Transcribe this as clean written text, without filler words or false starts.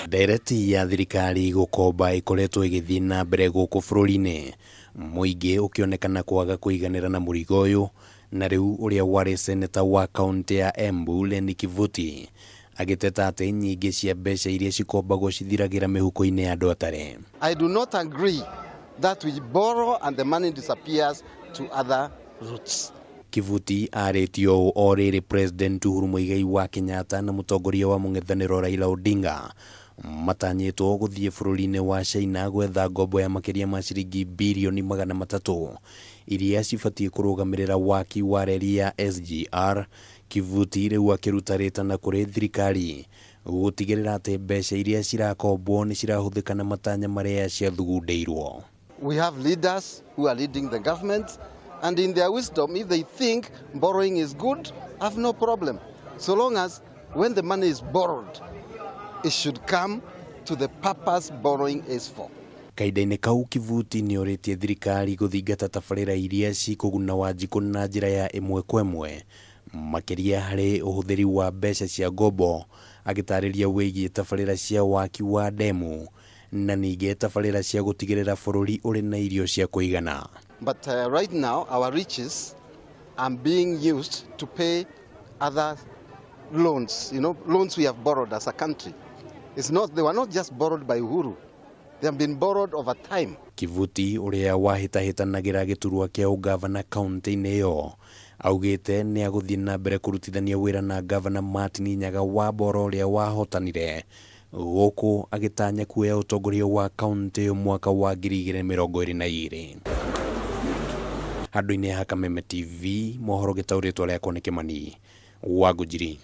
Ndereti ya thirikari gũkomba ĩkoretwo ĩgĩthiĩ na mbere gũkũ bũrũri-inĩ, mũingĩ ũkĩonekana kwaga kũiganĩra na mũrigo ũyũ, na rĩu ũrĩa warĩ seneta wa kaũntĩ ya Embu Lenny Kivuti agĩteta atĩ nyingĩ cia mbeca iria cikombagwo cithiragĩra mĩhuko-inĩ ya andũ atare. I do not agree that we borrow and the money disappears to other routes. Kivuti arĩtie ũũ o rĩrĩ President Uhuru Muigai wa Kenyatta na mũtongoria wa mũng'ethanĩro Raila Odinga matanyĩtwo gũthiĩ bũrũri-inĩ wa China gwetha ngombo ya makĩria ma ciringi birioni 300 iria cibatiĩ kũrũgamĩrĩra waki wa reri ya SGR. Kivuti rĩu akĩruta rĩtana kũrĩ thirikari gũtigĩrĩra atĩ mbeca iria cirakombwo nĩ cirahũthĩka na matanya marĩa ciathugundĩirwo. We have leaders who are leading the government, and in their wisdom, if they think borrowing is good, I have no problem. So long as when the money is borrowed, it should come to the purpose borrowing is for. Kahinda-inĩ kau Kivuti nĩorĩtie thirikari gũthingata tabarĩra iria cikũguna Wanjikũ na njĩra ya ĩmwe kwa ĩmwe makĩria harĩ ũhũthĩri wa mbeca cia ngombo, agĩtarĩria wĩgiĩ tabarĩra cia waki wa ndemu na ningĩ tabarĩra cia gũtigĩrĩra bũrũri ũrĩ na irio cia kũigana. But right now, our riches are being used to pay other loans, loans we have borrowed as a country. It's not, they were not just borrowed by Uhuru. They have been borrowed over time. Kivuti ũrĩa wahĩtahĩtanagĩra gĩturwa kĩa ũgavana kaũntĩ-inĩ ĩyo augĩte nĩ agũthiĩ na mbere kũrutithania wĩra na gavana Martin Nyaga wa Mboro ũrĩa wahotanire gũkũ agĩtanya kuoya ũtongoria wa kaũntĩ ĩyo mwaka wa 2022. Handũ-inĩ ha Kameme TV mohoro gĩtaũrĩtwo rĩakwa nĩ Kĩmani wa Ngũnjiri.